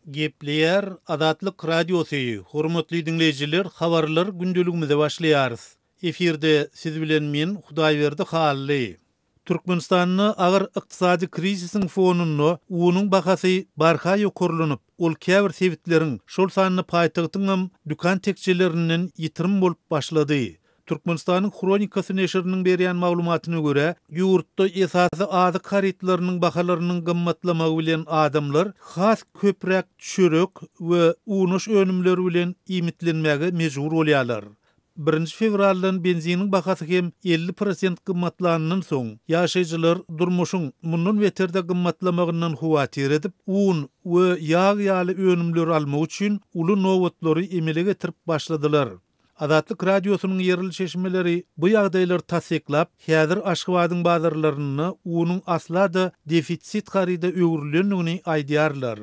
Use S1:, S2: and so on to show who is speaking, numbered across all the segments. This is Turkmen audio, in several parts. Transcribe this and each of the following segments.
S1: Gepleýär Azatlyk Radiosy, Hormatly diňleýjiler habarlar gündeligimize başlaýarys. Efirde siz bilen men Hudaýberdi Hally. Türkmenistanda agyr ykdysady krizisiň fonunda unuň bahasy barha ýokarlanyp, ol käbir sebitleriň, şol sanda paýtagtyňam dükan tekjelerinden ýitirim bolup başlady. Türkmenistanyň Hronikasy neşiriniň berýän maglumatyna görä, ýurtda esasy azyk harytlarynyň bahalarynyň gymmatlamagy bilen adamlar has köpräk çörek we unaş önümleri bilen iýmitlenmäge mejbur bolýarlar. Birinji fewraldan benziniň bahasy hem 50 prosent gymmatlanyndan soň, ýaşaýjylar durmuşyň mundan beter-de gymmatlamagyndan howatyr edip, un we ýag ýaly önümleri almak üçin uly nobatlary emele getirip başladylar. Azatlyk Radiosynyň ýerli çeşmeleri bu ýagdaýlary tassyklap, häzir Aşgabadyň bazarlarynda unuň asla-da defisit haryda öwrülendigini aýdýarlar.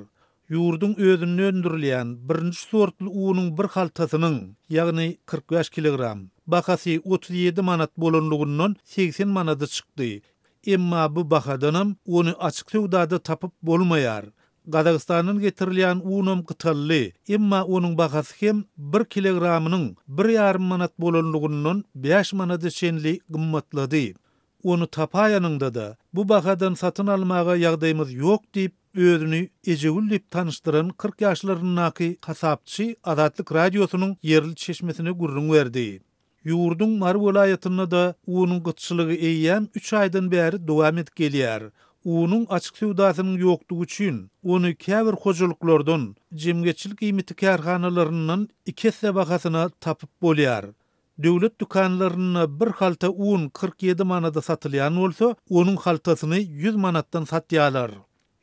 S1: Ýurduň özünde öndürilýän birinji sortly unuň bir haltasynyň, ýagny 45 kilogram, bahasy 37 manat bolanlygyndan 80 manada çykdy. Emma bu bahadanam ony açyk söwdada tapyp bolmaýar. Gazagystandan getirilýän unam gytaldy, emma onuň bahasy hem bir kilogramynyň bir ýarym manat bolanlygyndan bäş manada çenli gymmatlady. Ony tapaýanyňda-da, bu bahadan satyn almaga ýagdaýymyz ýok diýip, özüni Ejegül diýip tanyşdyran 40 ýaşlaryndaky hasapçy Azatlyk Radiosynyň ýerli çeşmesine gürrüň berdi. Ýurduň Mary welaýatynda-da unuň gytçylygy eýýäm üç aýdan bäri dowam edip gelýär. Unuň açyk söwdasynyň ýokdugy üçin, ony käbir hojalyklardan, jemgyýetçilik iýmiti kärhanalaryndan iki esse bahasyna tapyp bolýar. Döwlet dükanlarynda bir halta un 47 manada satylýan bolsa, onuň haltasyny 100 manatdan satýarlar.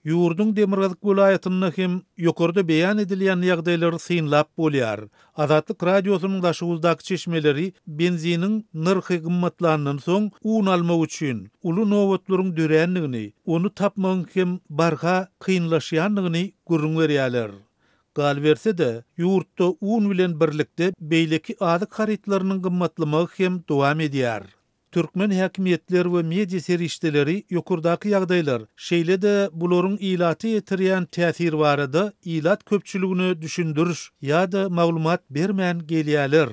S1: Ýurduň demirgazyk welaýatynda hem ýokarda beýan edilýän ýagdaýlary synlap bolýar. Azatlyk Radiosynyň Daşoguzdaky çeşmeleri benziniň nyrhy gymmatlandan soň un almak üçin uly nobatlaryň dörändigini, ony tapmagyň hem barha kynlaşýandygyny gürrüň berýärler. Galyberse-de, ýurtda un bilen birlikde beýleki azyk harytlarynyň gymmatlamagy hem dowam edýär. Türkmen häkimiýetleri we media serişdeleri ýokardaky ýagdaýlar, şeýle-de bularyň ilata ýetirýän täsiri barada ilat köpçüligine düşündiriş ýa-da maglumat bermän gelýärler.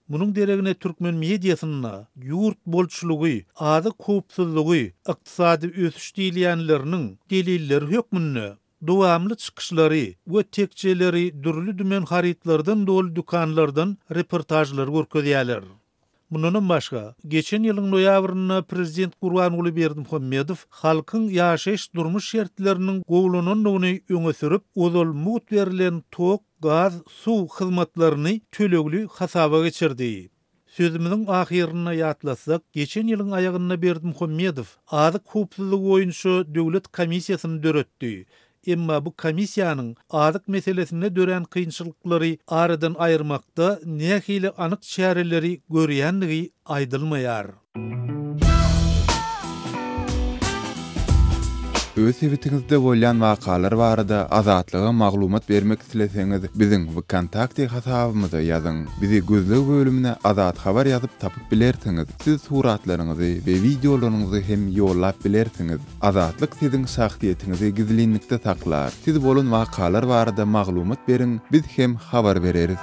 S1: Munuň deregine türkmen mediasynda ýurt bolçulygy, azyk howpsuzlygy, ykdysady ösüş diýilýänleriniň delilleri hökmünde dowamly çykyşlary we tekjeleri dürli-dümen harytlardan doly dükanlardan reportažlary görkezýärler. Mundanam başga, geçen ýylyň noýabrynda prezident Gurbanguly Berdimuhamedow halkyň ýaşaýyş-durmuş şertleriniň gowulanandygyny öňe sürüp, ozal mugt berlen tok, gaz, suw hyzmatlaryny tölegli hasaba geçirdi. Sözümiziň ahyrynda ýatlatsak, geçen ýylyň aýagynda Berdimuhamedow azyk howpsuzlygy boýunça döwlet komissiýasyny döretdi. Emma bu komissiýanyň azyk meselesinde dörän kynçylyklary aradan aýyrmakda nähili anyk çäreleri görýändigi aýdylmaýar.
S2: Öz sebitiňizde bolýan wakalar barada Azatlyga maglumat bermek isleseňiz, biziň Wkontakte hasabymyza ýazyň. Bizi gözleg bölümine Azat Habar ýazyp tapyp bilersiňiz. Siz suratlaryňyzy we wideolaryňyzy hem ýollap bilersiňiz. Azatlyk siziň şahsyýetiňizi gizlinlikde saklar. Siz bolan wakalar barada maglumat beriň, biz hem habar bereris.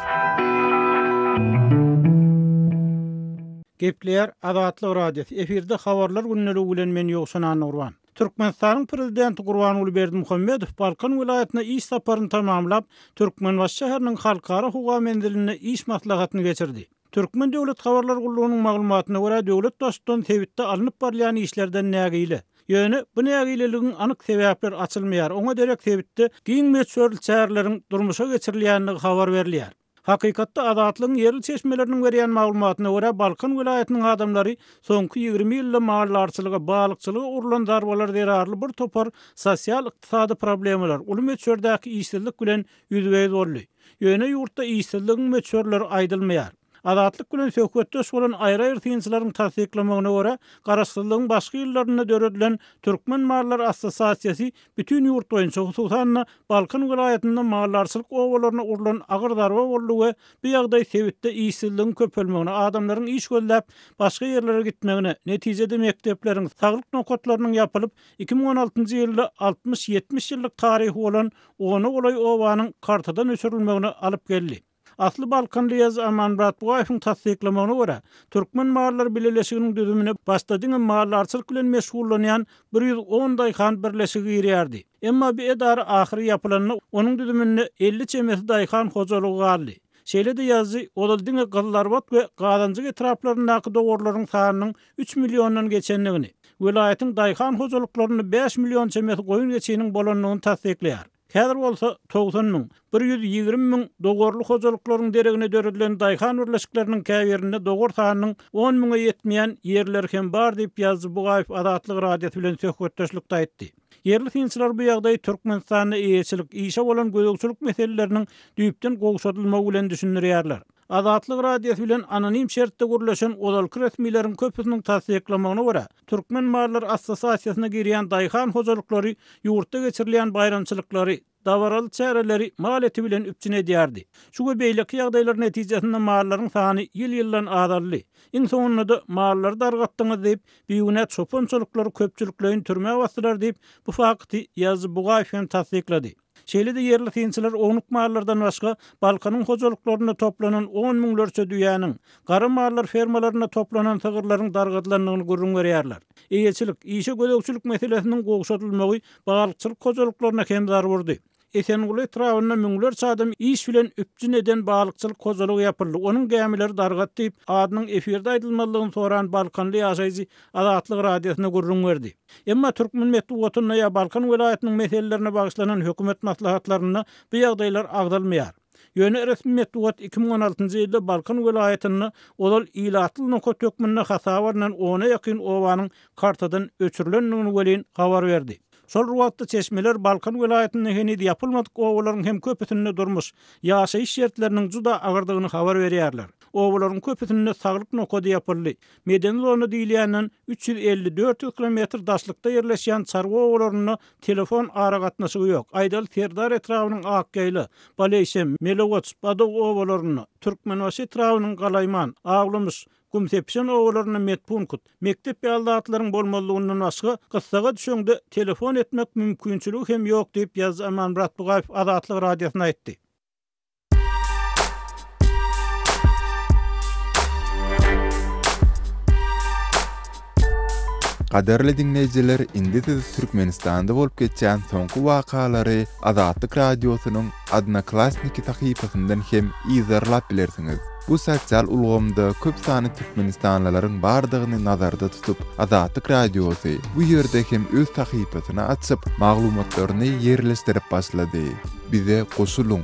S3: Gepleýär Azatlyk Radiosy, efirde Habarlar gündeligi bilen men Ýowşan Annagurban. Türkmenistanyň Prezidenti Gurbanguly Berdimuhamedow Balkan welaýatyna iş saparyny tamamlap, Türkmenbaşy şäheriniň Halkara howa menzilinde iş maslahatyny geçirdi. Türkmen döwlet habarlar gullugynyň maglumatyna görä, döwlet Baştutany sebitde alnyp barylýan işlerden nägile. Ýöne bu nägileligiň anyk sebäpleri açylmaýar, oňa derek sebitde giň möçberli çäreleriň durmuşa geçirilýändigi habar berilýär. Hakykatda, Azatlygyň ýerli çeşmeleriniň berýän maglumatyna görä, Balkan welaýatynyň adamlary soňky 20 ýylda maldarçylyga, balykçylyga urlan zarbalar zerarly bir topar sosial-ykdysady problemalar, uly möçberdäki işsizlik bilen ýüzbe-ýüz boldy. Ýöne ýurtda işsizligiň möçberleri aýdylmaýar. Azatlyk bilen söhbetdeş bolan aýry-aýry synçylaryň tassyklamagyna görä, garaşsyzlygyň başky ýyllarynda döredilen Türkmen mallary assosiasiýasy bütin ýurt boýunça, hususan-da, Balkan welaýatynda maldarçylyk obalaryna urlan agyr zarba boldy we bu ýagdaý sebitde işsizligiň köpelmegine, adamlaryň iş gözläp, başga ýerlere gitmegine, netijede mekdepleriň, saglyk nokatlarynyň ýapylyp, 2016-njy ýylda 60-70 ýyllyk taryhy bolan ona golaý obanyň kartadan öçürilmegine alyp geldi. Asly balkanly ýazyjy Amanmyrat Bugaýewiň tassyklamagyna görä, Türkmen mallary bileleşiginiň düzümine başda diňe maldarçylyk bilen meşgullanýan 110 daýhan birleşigi girýärdi. Emma bu edara ahyry ýapylanda onuň düzüminde 50 çemesi daýhan hojalygy galdy. Şeýle-de ýazyjy ozal diňe Gyzylarbat we Gazanjyk etraplaryndaky dowarlaryň sanynyň üç milliondan geçendigini, welaýatyň daýhan hojalyklarynda bäş million çemesi goýun-geçiniň bolandygyny tassyklaýar. Häzir bolsa 90 müň, 120 müň dowarly hojalyklaryň deregine döredilen daýhan birleşikleriniň käbirinde dowar sanynyň on müňe ýetmeýän ýerleri hem bar diýip, ýazyjy Bugaýew Azatlyk Radiosy bilen söhbetdeşlikde aýtdy. Ýerli synçylar bu ýagdaýy Türkmenistanda eýeçilik, işe bolan gözegçilik meseleleriniň düýpden gowşadylmagy bilen düşündirýärler. Azatlyk Radiosy bilen anonim şertde gürleşen ozalky resmileriň köpüsiniň tassyklamagyna görä, Türkmen mallary assosiasiýasyna girýän daýhan hojalyklary ýurtda geçirilýän baýramçylyklary, dabaraly çäreleri mal eti bilen üpjün edýärdi. Şu we beýleki ýagdaýlar netijesinde mallaryň sany ýyl-ýyldan azaldy. Iň soňunda-da mallary dargatdyňyz diýip, bigünä çopan-çoluklary köpçülikleýin türmä basdylar diýip, bu fakty ýazyjy Bugaýew hem tassyklady. Şeýle-de ýerli synçylar ownuk mallardan başga Balkanyň hojalyklarynda toplanan on müňlerçe düýäniň, gara mallar fermalarynda toplanan sygyrlaryň dargadylandygyny gürrüň berýärler. Eýeçilik, işe gözegçilik meselesiniň gowşadylmagy balykçylyk hojalyklaryna hem zarba urdy. Esenguly etrabynda müňlerçe adam iş bilen üpjün eden balykçylyk hojalygy ýapyldy, onuň gämileri dargady diýip, adynyň efirde aýdylmazlygyny soran balkanly ýaşaýjy Azatlyk Radiosyna gürrüň berdi. Emma türkmen metbugatynda ýa Balkan welaýatynyň meselelerine bagyşlanan hökümet maslahatlarynda bu ýagdaýlar agzalmaýar. Ýöne resmi metbugat 2016-njy ýylda Balkan welaýatynda ozal ilatly nokat hökmünde hasaba alnan ona ýakyn obanyň kartadan öçürilendigini welin habar berdi. Şol bir wagtda çeşmeler Balkan welaýatynda heniz ýapylmadyk obalaryň hem köpüsinde durmuş, ýaşaýyş şertleriniň juda agyrdygyny habar berýärler. Obalaryň köpüsinde saglyk nokady ýapyldy. Medeni zona diýilýänden 350-400 kilometr daşlykda ýerleşýän çarwa obalarynda telefon aragatnaşygy ýok. Aýdaly, Serdar etrabynyň Akýaýla, Baleýşem, Melegoç, Badow obalarynda, Türkmenbaşy etrabynyň Galaýman, Awlamyş, Gumsepişen obalarynda medpunkt, mekdep ýaly zatlaryň bolmazlygyndan başga, gyssaga düşeňde telefon etmek mümkinçiligi hem ýok diýip, ýazyjy Amanmyrat Bugaýew Azatlyk Radiosyna aýtdy.
S2: Gadyrly diňleýjiler, indi siz Türkmenistanda bolup geçýän soňky wakalary Azatlyk Radiosynyň Odnoklassniki sahypasyndan hem yzarlap bilersiňiz. Bu sosial ulgamda köp sanly türkmenistanlylaryň bardygyny nazarda tutup, Azatlyk Radiosy bu ýerde hem öz sahypasyny açyp, maglumatlaryny ýerleşdirip başlady. Bize goşulyň!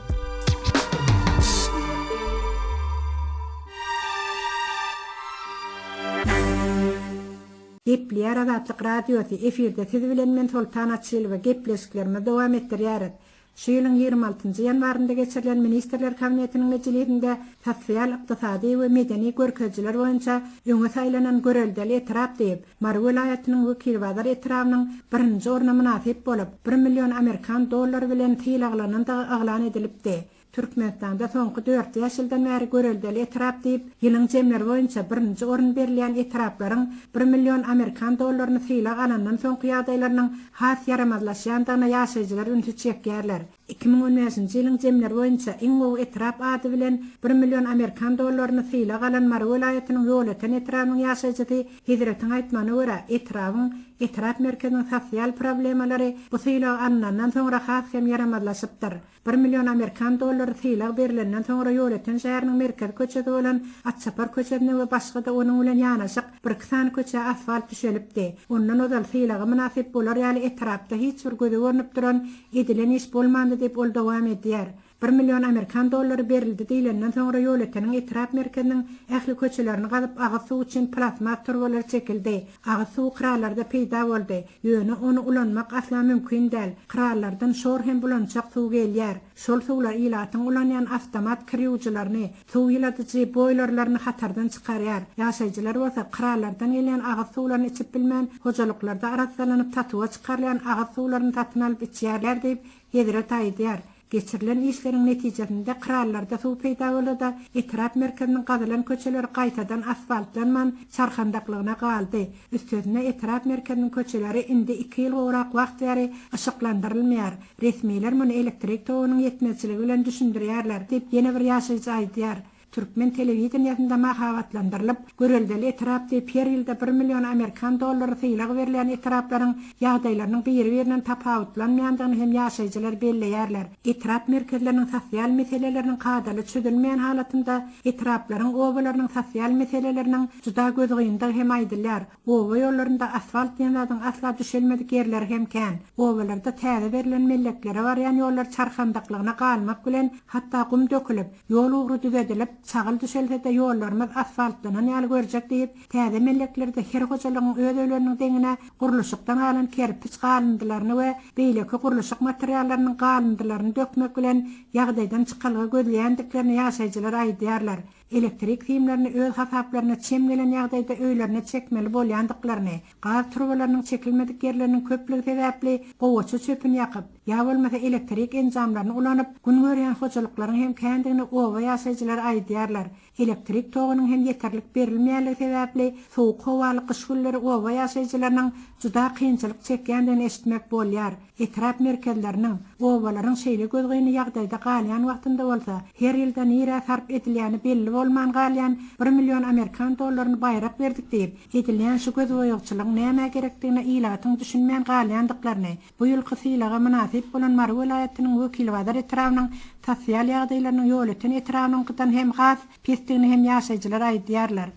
S4: Gepleýär Azatlyk Radiosy, efirde siz bilen men Soltan Açylowa, gepleşiklerimizi dowam etdirýäris. Şu ýylyň 26-njy ýanwarynda geçirilen Ministrler Kabinetiniň mejlisinde sosial-ykdysady we medeni görkezijiler boýunça öňe saýlanan göreldeli etrap diýip, Mary welaýatynyň Wekilbazar etrabynyň birinji orna mynasyp bolup, bir million amerikan dollary bilen sylaglanandygy yglan edilipdi. Türkmenistanda soňky dört-bäş ýyldan bäri göreldeli etrap diýip, ýylyň jemleri boýunça birinji orun berilýän etraplaryň bir million amerikan dollaryny sylag alandan soňky ýagdaýlarynyň has ýaramazlaşýandygyna ýaşaýjylar ünsi çekýärler. 2015-nji ýylyň jemleri boýunça iň gowy etrap ady bilen bir million amerikan dollaryny sylag alan Mary welaýatynyň Ýolöten etrabynyň ýaşaýjysy Hezretiň aýtmagyna görä, etrabyň etrap merkeziniň sosial problemalary bu sylag alnandan soňra has hem ýaramazlaşypdyr. Bir million amerikan dollary sylag berlenden soňra Ýolöten şäheriniň merkezi köçesi bolan Atçapar köçesine we başga-da onuň bilen ýanaşyk birki sany köçä asfalt düşelipdi. Ondan ozal sylaga mynasyp bolar ýaly etrapda hiç bir göze görnüp duran edilen iş bolmandy diýip, ol dowam edýär. Bir million amerikan dollary berildi diýlenden soňra Ýolöteniň etrap merkeziniň ähli köçelerini gazyp agyz suwy üçin plastmas turbalar çekildi. Agyz suwy krallarda peýda boldy. Ýöne ony ulanmak asla mümkin däl. Krallardan şor hem bulançak suw gelýär. Şol suwlar ilatyň ulanýan awtomat kir ýuwujylaryny, suw ýyladyjy boýlerlerini hatardan çykarýar. Ýaşaýjylar bolsa krallardan gelýän agyz suwlaryny içip bilmän, hojalyklarda arassalanyp satuwa çykarylýan agyz suwlaryny satyn alyp içýärler diýip, Hezret aýdýar. Geçirilen işleriň netijesinde krallarda suw peýda boldy-da, etrap merkeziniň gazylan köçeleri gaýtadan asfaltlanman, çarkandaklygyna galdy. Üstesine, etrap merkeziniň köçeleri indi iki ýyl gowrak wagt bäri yşyklandyrylmaýar. Resmiler muny elektrik togunyň ýetmezçiligi bilen düşündirýärler, diýip, ýene bir ýaşaýjy aýdýar. Türkmen telewideniýesinde mahabatlandyrylyp, göreldeli etrap diýip her ýylda bir million amerikan dollary sylag berilýän etraplaryň ýagdaýlarynyň biri-birinden tapawutlanmaýandygyny hem ýaşaýjylar belleýärler. Etrap merkezleriniň sosial meseleleriniň kadaly çözülmeýän halatynda etraplaryň obalarynyň sosial meseleleriniň juda gözgynydygy hem aýdylýar. Oba ýollarynda asfalt diýen zadyň asla düşelmedik ýerleri hem kän. Obalarda täze berlen melleklere barýan ýollar çarkandaklygyna galmak bilen, hatda gum dökülip, ýol ugry düzedilip, çagyl düşelse-de ýollarymyz asfaltlanan ýaly görjek diýip, täze melleklerde her hojalygyň öz öýleriniň deňine gurluşykdan galan kerpiç galyndylaryny we beýleki gurluşyk materiallarynyň galyndylaryny dökmek bilen ýagdaýdan çykalga gözleýändiklerini ýaşaýjylar aýdýarlar. Elektrik simlerini öz hasaplaryna çem gelen ýagdaýda öýlerine çekmeli bolýandyklaryny, gaz turbalarynyň çekilmedik ýerleriniň köplügi sebäpli gowaça çöpüni ýakyp, ýa bolmasa elektrik enjamlaryny ulanyp, gün görýän hojalyklaryň hem kändigini oba ýaşaýjylary aýdýarlar. Elektrik togunyň hem ýeterlik berilmeýänligi sebäpli sowuk howaly gyş günleri oba ýaşaýjylarynyň juda kynçylyk çekýändigini eşitmek bolýar. Etrap merkezleriniň, obalaryň şeýle gözgyny ýagdaýda galýan wagtynda bolsa, her ýylda nirä sarp edilýäni belli bolman galýan bir million amerikan dollaryny baýrak berdik diýip, edilýän şu gözboýagçylygyň nämä gerekdigine ilatyň düşünmän galýandyklaryny, bu ýylky sylaga mynasyp bolan Mary welaýatynyň Wekilbazar etrabynyň sosial ýagdaýlarynyň Ýolöten etrabynyňkydan hem has pesdigini hem ýaşaýjylar aýdýarlar.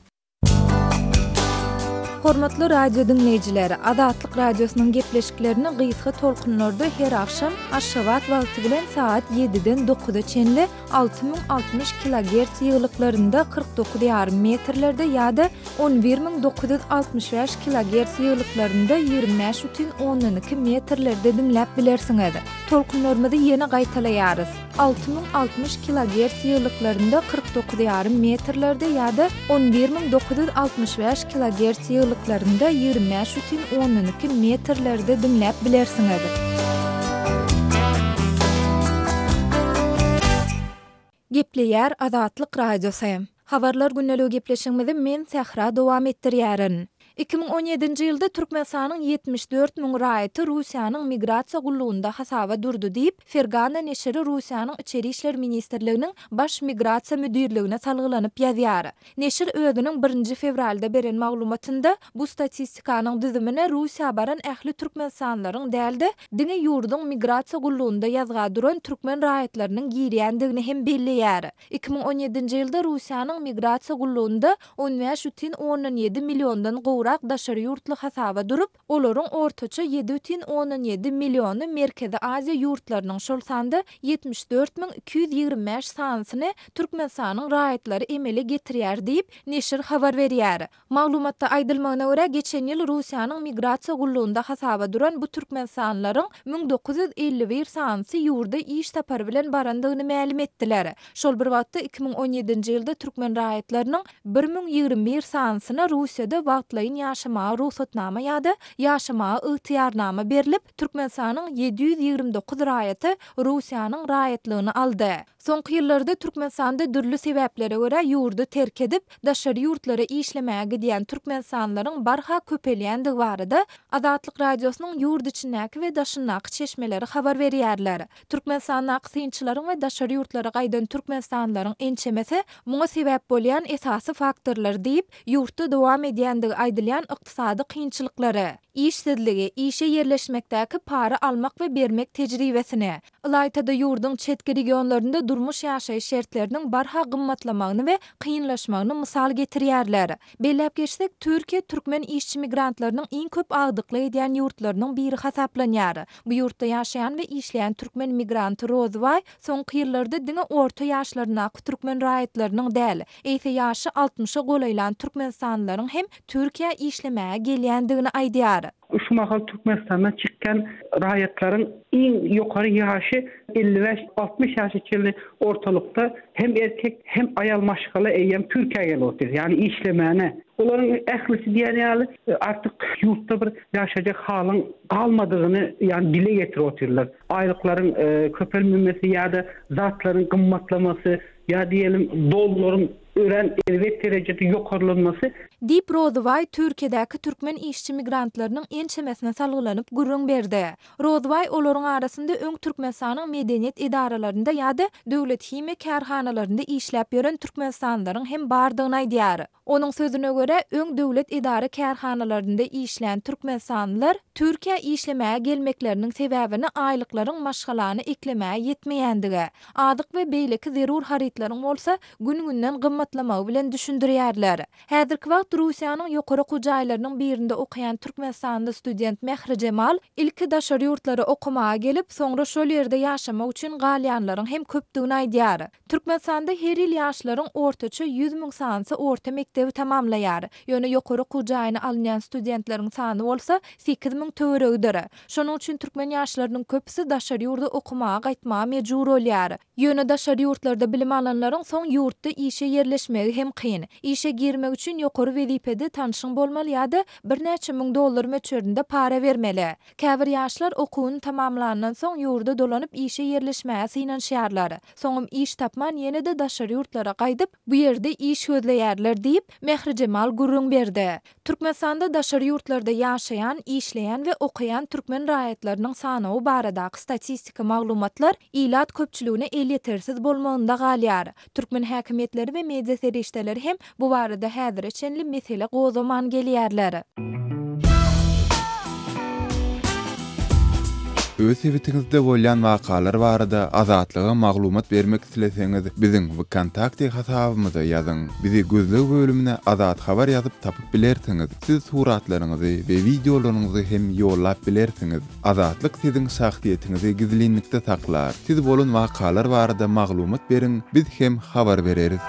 S5: Hormatly radio diňleýjiler, Azatlyk Radiosynyň gepleşiklerini gysga tolkunlarda her agşam Aşgabat wagty bilen sagat ýediden dokuza çenli 6060 kilogerts ýygylyklarynda 49 ýarym metrlerde ýa-da 11965 kilogerts ýygylyklarynda 25 bütin ondan iki metrlerde diňläp bilersiňiz. Tolkunlarymyzy ýene gaýtalaýarys. 6060 kilogerts ýygylyklarynda 49 ýarym metrlerde ýa-da 11965 kilogerts ýygylyklarynda 25 bütin ondan iki metrlerde diňläp bilersiňiz. Gepleýär Azatlyk Radiosy. Habarlar gündeligi gepleşigimizi men Sähra dowam etdirýärin. 2017-nji ýylda Türkmenistanyň 74 müň raýaty Russiýanyň Migrasiýa gullugynda hasaba durdy diýip, Fergana neşiri Russiýanyň Içeri işler ministrliginiň Baş migrasiýa müdirligine salgylanyp ýazýar. Neşir özüniň birinji fewralda beren maglumatynda, bu statistikanyň düzümine Russiýa baran ähli türkmenistanlylaryň däl-de, diňe ýurduň Migrasiýa gullugynda ýazga duran türkmen raýatlarynyň girýändigini hem belleýär. 2017-nji ýylda Russiýanyň Migrasiýa gullugynda 15 bütin ondan ýedi milliondan gowrak daşary ýurtly hasaba durup, olaryň ortaça ýedi bütin ondan ýedi milliony Merkezi Aziýa ýurtlarynyň, şol sanda 74 225 sanysyny Türkmenistanyň raýatlary emele getirýär diýip, neşir habar berýär. Maglumatda aýdylmagyna görä, geçen ýyl Russiýanyň Migrasiýa gullugynda hasaba duran bu türkmenistanlylaryň 1951 sanysy ýurda iş sapary bilen barandygyny mälim etdiler. Şol bir wagtda, 2017-nji ýylda türkmen raýatlarynyň 1021 sanysyna Russiýada wagtlaýyn ýaşamaga rugsatnama ýa-da ýaşamaga ygtyýarnama berlip, Türkmenistanyň 729 raýaty Russiýanyň raýatlygyny aldy. Soňky ýyllarda Türkmenistanda dürli sebäplere görä ýurdy terk edip, daşary ýurtlara işlemäge gidýän türkmenistanlylaryň barha köpelýändigi barada Azatlyk Radiosynyň ýurt içindäki we daşyndaky çeşmeleri habar berýärler. Türkmenistandaky synçylaryň we daşary ýurtlara gaýdan türkmenistanlylaryň ençemesi muňa sebäp bolýan esasy faktorlar diýip, ýurtda dowam edýändigi aýdylýan ykdysady kynçylyklary, Işsizligi, işe ýerleşmekdäki para almak we bermek tejribesini, ylaýta-da ýurduň çetki regionlarynda durmuş-ýaşaýyş şertleriniň barha gymmatlamagyny we kynlaşmagyny mysal getirýärler. Belläp geçsek, Türkiýe türkmen işçi migrantlarynyň iň köp agdyklyk edýän ýurtlarynyň biri hasaplanýar. Bu ýurtda ýaşaýan we işleýän türkmen migranty Rozybaý soňky ýyllarda diňe orta ýaşlaryndaky türkmen raýatlarynyň däl, eýse ýaşy altmyşa golaýlan türkmenistanlylaryň hem Türkiýä işlemäge gelýändigini aýdýar.
S6: Şu mahal Türkmenistandan çykýan raýatlaryň iň ýokary ýaşy 55, 60 ýaşa çenli ortalykda hem erkek, hem aýal maşgala eýýäm Türkiýä gelip otyr, ýagny işlemäne. Olaryň ählisi diýen ýaly artyk ýurtda bir ýaşajak halyň galmadygyny ýagny dile getirip otyrlar. Aýlyklaryň köpelmemesi ýa-da zatlaryň gymmatlamasy ýa diýelim dollaryň örän erbet derejede ýokarlanmasy.
S5: Diýip, Rozybaý Türkiýedäki türkmen işçi migrantlarynyň ençemesine salgylanyp gürrüň berdi. Rozybaý olaryň arasynda öň Türkmenistanyň medeniýet edaralarynda ýa-da döwlet himiýa kärhanalarynda işläp ýören türkmenistanlylaryň hem bardygyny aýdýar. Onuň sözüne görä, öň döwlet edara-kärhanalarynda işlän türkmenistanlylar Türkiýä işlemäge gelmekleriniň sebäbini aýlyklaryň maşgalany eklemäge ýetmeýändigi, azyk we beýleki zerur harytlaryň bolsa gün-günden gymmatlamagy bilen düşündirýärler. Häzirki wagt Russiýanyň ýokary okuw jaýlarynyň birinde okaýan türkmenistanly student Mährijemal ilki daşary ýurtlara okamaga gelip, soňra şol ýerde ýaşamak üçin galýanlaryň hem köpdügini aýdýar. Türkmenistanda her ýyl ýaşlaryň ortaça 100 müň sanysy orta mekdebi tamamlaýar. Ýöne ýokary okuw jaýyna alynýan studentleriň sany bolsa 8000 töweregidir. Şonuň üçin türkmen ýaşlarynyň köpüsi daşary ýurda okamaga gaýtmaga mejbur bolýar. Ýöne daşary ýurtlarda bilim alanlaryň soň ýurtda işe ýerleşmegi hem kyn. Işe girmek üçin ýokary wezipede tanşyň bolmaly ýa-da birnäçe müň dollar möçberinde para bermeli. Käbir ýaşlar okuwyny tamamlandan soň ýurda dolanyp işe ýerleşmäge synanyşýarlar. Soňam iş tapman ýene-de daşary ýurtlara gaýdyp, bu ýerde iş gözleýärler diýip, Mährijemal gürrüň berdi. Türkmenistanda daşary ýurtlarda ýaşaýan, işleýän we okaýan türkmen raýatlarynyň sanawy baradaky statistiki maglumatlar ilat köpçüligine elýetersiz bolmagynda galýar. Türkmen häkimiýetleri we media serişdeleri hem bu barada häzire çenli mesele gozgaman gelýärler.
S2: Öz sebitiňizde bolýan wakalar barada Azatlyga maglumat bermek isleseňiz, biziň Wkontakte hasabymyza ýazyň. Bizi gözleg bölümine Azat Habar ýazyp tapyp bilersiňiz. Siz suratlaryňyzy we wideolaryňyzy hem ýollap bilersiňiz. Azatlyk siziň şahsyýetiňizi gizlinlikde saklar. Siz bolan wakalar barada maglumat beriň, biz hem habar bereris.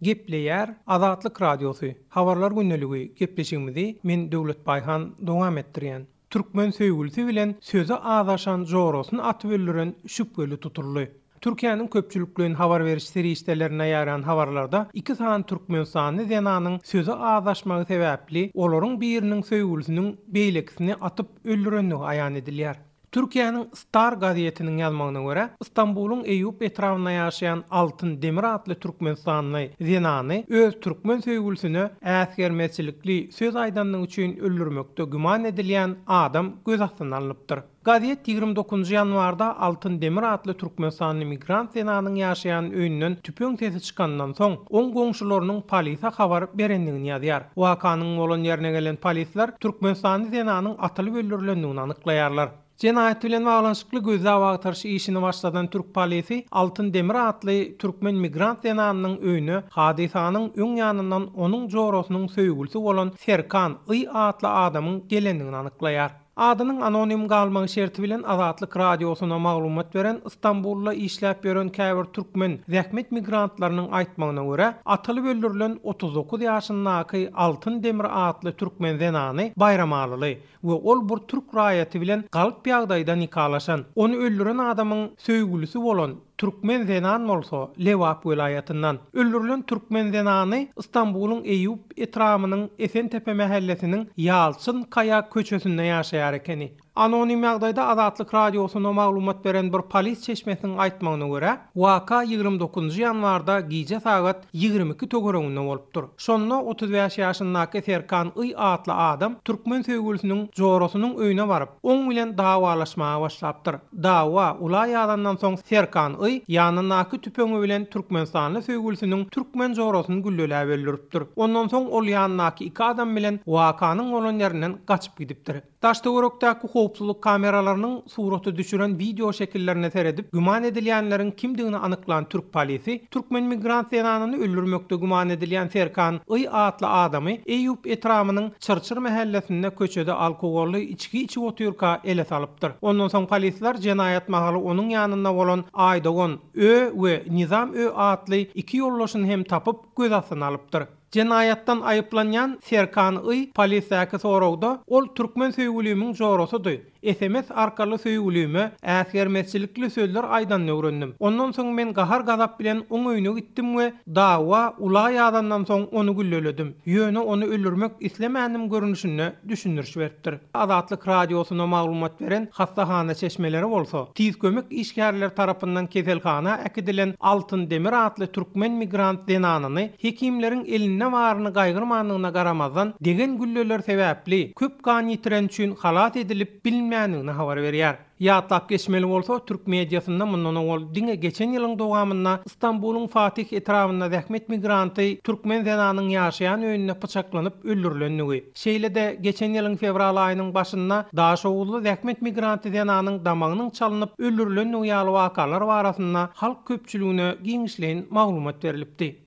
S7: Gepleýär Azatlyk Radiosy, Habarlar gündeligi gepleşigimizi men Döwlet Baýhan dowam etdirýän. Türkmen söýgülisi bilen sözi azaşan jorasyny atyp öldüren şübheli tutuldy. Türkiýäniň köpçülikleýin habar beriş serişdelerinde ýaýran habarlarda iki sany türkmenistanly zenanyň sözi azaşmagy sebäpli olaryň biriniň söýgülisiniň beýlekisini atyp öldürendigi aýan edilýär. Türkiýäniň Star gazetiniň ýazmagyna görä, Stambulyň Eýup etrabynda ýaşaýan Altyn Demir atly türkmenistanly zenany öz türkmen söýgülisine äsgermezçilikli söz aýdandygy üçin öldürmekde güman edilýän adam göz astyna alnypdyr. Gazet 29 ýanwarda Altyn Demir atly türkmenistanly migrant zenanyň ýaşaýan öýünden tüpeň sesi çykandan soň, oň goňşularynyň polise habar berendigini ýazýar. Wakanyň bolan ýerine gelen polisler türkmenistanly zenanyň atylyp öldürilendigini anyklaýarlar. Jenaýat bilen baglanyşykly gözleg-agtaryş işini başladan türk polisi Altyn Demir atly türkmen migrant zenanynyň öýüne hadysanyň öň ýanyndan onuň jorasynyň söýgülisi bolan Serkan Y atly adamyň gelendigini anyklaýar. Adynyň anonim galmagy şerti bilen Azatlyk Radiosyna maglumat beren Stambulda işläp ýören käbir türkmen zähmet migrantlarynyň aýtmagyna görä, atylyp öldürilen 39 ýaşyndaky Altyn Demir atly türkmen zenany baýramalyly we ol bir türk raýaty bilen galp ýagdaýda nikalaşan. Ony öldüren adamyň söýgülisi bolan Türkmen zenan bolsa Lebap welaýatyndan. Öldürilen türkmen zenany Stambulyň Eýup etrabynyň Esentepe mähellesiniň Ýalçyn Kaýa köçesinde ýaşaýar ekeni. Anonim ýagdaýda Azatlyk Radiosyna maglumat beren bir polis çeşmesiniň aýtmagyna görä, waka 29 ýanwarda gije sagat 22 töwereginde bolupdyr. Şonda 35 ýaşyndaky Serkan Y atly adam türkmen söýgülisiniň jorasynyň öýüne baryp, oň bilen dawalaşmaga başlapdyr. Dawa ula ýazandan soň Serkan Y ýanyndaky tüpeňi bilen türkmenistanly söýgülisiniň türkmen jorasyny gülleläp öldüripdir. Ondan soň ol ýanyndaky iki adam bilen wakanyň bolan ýerinden gaçyp gidipdir. Daş-töwerekdäki howpsuzlyk kameralarynyň surata düşüren wideo şekillerine seredip, güman edilýänleriň kimdigini anyklan türk polisi, türkmen migrant zenanyny öldürmekde güman edilýän Serkan Y atly adamy Eýýup etrabynyň Çyrçyr mähellesinde köçede alkogolly içgi içip otyrka ele salypdyr. Ondan soň polisler jenaýat mahaly onuň ýanynda bolan Aýdogan Ö we Nizam Ö atly iki ýoldaşyny hem tapyp, göz astyna alypdyr. Jenaýatdan aýyplanýan Serkan Y polisdäki soragda, Ol türkmen söýgülimiň jorasydy. Sms arkaly söýgülime äsgermezçilikli sözler aýdanyny öwrendim. Ondan soň men gahar-gazap bilen oň öýüne gitdim we dawa ula ýazandan soň ony gülleledim. Ýöne ony öldürmek islemändim görnüşinde düşündiriş beripdir. Azatlyk Radiosyna maglumat beren hassahana çeşmeleri bolsa, Tiz kömek işgärleri tarapyndan keselhana äkidilen Altyn Demir atly türkmen migrant zenanyny hekimleriň elinde baryny gaýgyrmandygyna garamazdan, degen gülleler sebäpli köp gan ýitireni üçin halas edilip bilinmändigini habar berýär. Ýatlap geçmeli bolsa, türk mediasynda mundan owal diňe geçen ýylyň dowamynda Stambulyň Fatih etrabynda zähmet migranty türkmen zenanyň ýaşaýan öýünde pyçaklanyp öldürilendigi, şeýle-de geçen ýylyň fewral aýynyň başynda daşoguzly zähmet migranty zenanyň damagynyň çalynyp öldürilendigi ýaly wakalar barasynda halk köpçüligine giňişleýin maglumat berlipdi.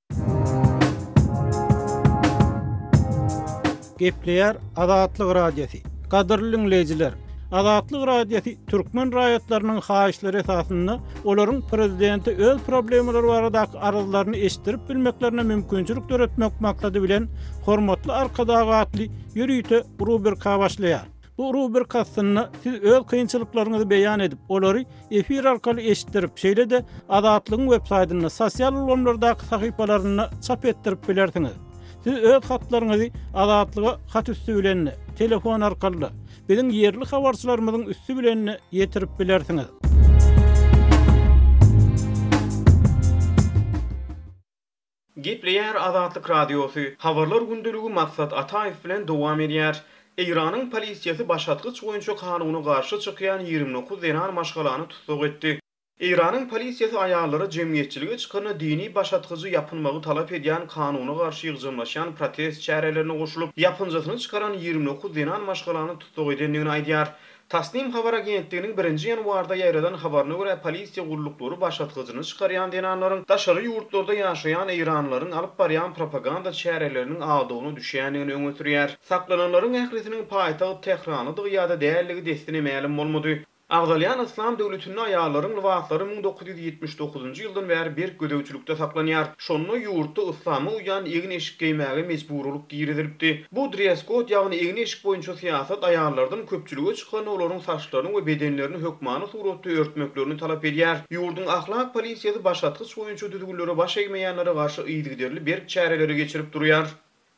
S3: Gepleýär Azatlyk Radiosy. Gadyrly diňleýjiler! Azatlyk Radiosy türkmen raýatlarynyň haýyşlary esasynda olaryň prezidente öz problemalary baradaky arzlaryny eşitdirip bilmeklerine mümkinçilik döretmek maksady bilen Hormatly Arkadag atly ýörite rubrika başlaýar. Bu rubrika astynda siz öz kynçylyklaryňyzy beýan edip, olary efir arkaly eşitdirip, şeýle-de Azatlygyň websaýtynda, sosial ulgamlardaky sahypalarynda çap etdirip bilersiňiz. Siz öz hatlaryňyzy Azatlyga hat üsti bilen-de, telefon arkaly-da, biziň ýerli habarçylarymyzyň üsti bilen-de ýetirip bilersiňiz.
S8: Gepleýär Azatlyk Radiosy, Habarlar gündeligi Maksat Ataýew bilen dowam edýär. Eýranyň polisiýasy başatgyç boýunça kanuna garşy çykýan 29 zenan maşgalany tussag etdi. Eýranyň polisiýasy aýallara jemgyýetçilige çykanda dini başatgyjy ýapynmagy talap edýän kanuna garşy ýygjamlaşýan protest çärelerine goşulyp, ýapynjasyny çykaran 29 zenan maşgalany tussag edendigini aýdýar. Tasnim habar agentliginiň birinji ýanwarda ýaýradan habaryna görä, polisiýa gulluklary başatgyjyny çykarýan zenanlaryň daşary ýurtlarda ýaşaýan eýranlylaryň alyp barýan propaganda çäreleriniň aldawyna düşýändigini öňe sürýär. Saklananlaryň ählisiniň paýtagt Tähranlydygy ýa-da däldigi dessine mälim bolmady. Agzalýan yslam döwletinde aýallaryň lybaslary 1979-njy ýyldan bäri berk gözegçilikde saklanýar. Şonda ýurtda yslama uýýan egin-eşik geýmäge mejburylyk girizilipdi. Bu dress-kod, ýagny egin-eşik boýunça syýasat aýallardan köpçülige çykanda olaryň saçlaryny we bedenlerini hökmany suratda örtmeklerini talap edýär. Ýurduň ahlak polisiýasy başatgyç boýunça düzgünlere baş egmeýänlere garşy yzygiderli berk çäreleri geçirip durýar.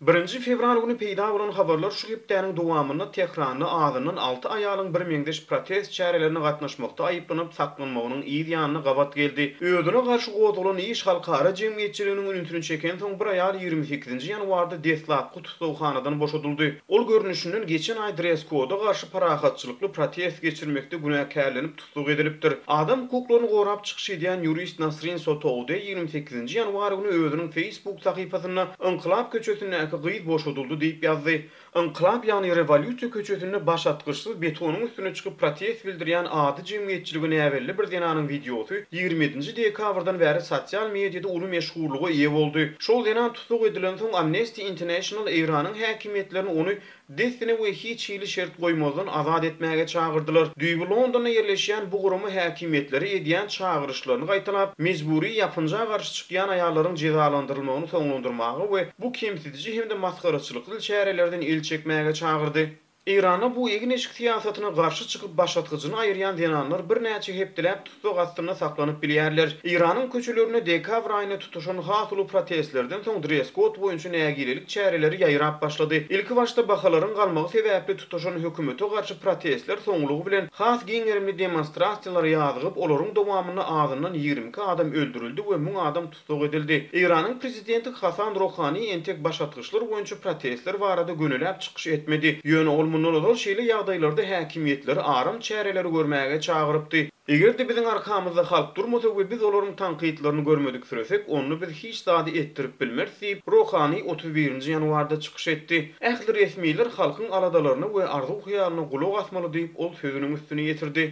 S8: Birinji fewral güni peýda bolan habarlar şu hepdäniň dowamynda Tähranda azyndan alty aýalyň birmeňzeş protest çärelerine gatnaşmakda aýyplanyp saklanmagynyň yz ýanyna gabat geldi. Özüne garşy gozgalan iş halkara jemgyýetçiliginiň ünsüni çekensoň bir aýal 28-nji ýanwarda deslapky tussaghanadan boşadyldy. Ol görnüşinden geçen aý dress-koda garşy parahatçylykly protest geçirmekde günäkärlenip tussag edilipdir. Adam hukuklaryny gorap çykyş edýän ýurist Nasrin Sotoude 28-nji ýanwar güni özüniň Facebook sahypasynda Ynkylap köçesindäki gyz boşadyldy diýip ýazdy. Ynkylap, ýagny Rewolýusiýa köçesinde başatgyçsyz betonyň üstüne çykyp protest bildirýän ady jemgyýetçilige näbelli bir zenanyň wideosy 27-nji dekabrdan bäri sosial mediada uly meşhurlyga eýe boldy. Şol zenan tussag edilensoň Amnesty International Eýranyň häkimiýetlerini ony dessine we hiç hili şert goýmazdan azat etmäge çagyrdylar. Düýbi Londonda ýerleşýän bu gurama häkimiýetlere edýän çagyryşlaryny gaýtalap, mejbury ýapynja garşy çykýan aýallaryň jezalandyrylmagyny soňlandyrmaga we bu kemsidiji hem-de masgaraçylykly çärelerden el çekmäge çagyrdy. Eýranda bu egin-eşik syýasatyna garşy çykyp başatgyjyny aýyrýan zenanlar birnäçe hepdeläp tussag astynda saklanyp bilýärler. Eýranyň köçelerinde dekabr aýynda tutuşan has uly protestlerden soň dress-kod boýunça nägilelik çäreleri ýaýrap başlady. Ilkibaşda bahalaryň galmagy sebäpli tutuşan hökümete garşy protestler soňlugy bilen has giň gerimli demonstrasiýalara ýazygyp, olaryň dowamynda azyndan 22 adam öldürildi we 1000 adam tussag edildi. Eýranyň prezidenti Hasan Rohani entek başatgyçlar boýunça protestler barada gönüläp çykyş etmedi. Ýöne ol mundan ozal şeýle ýagdaýlarda häkimiýetleri aram çäreleri görmäge çagyrypdy. Eger-de biziň arkamyzda halk durmasa we biz olaryň tankytlaryny görmediksiresek, onda biz hiç zady etdirip bilmeris diýip, Rohani 31 nji ýanwarda çykyş etdi. Ähli resmiler halkyň aladalaryna we arzuw-hyýalyna gulak asmaly diýip, ol sözüniň üstüni ýetirdi.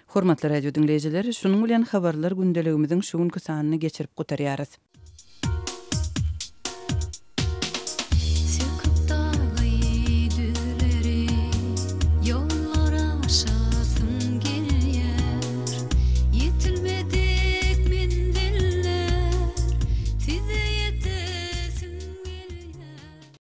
S9: Hormatly radio diňleýjiler, şunuň bilen habarlar gündeligimiziň şu günki sanyny geçirip gutarýarys.
S10: Söküp dagy düzleri, ýollar aşasym gelýär. Ýetilmedik.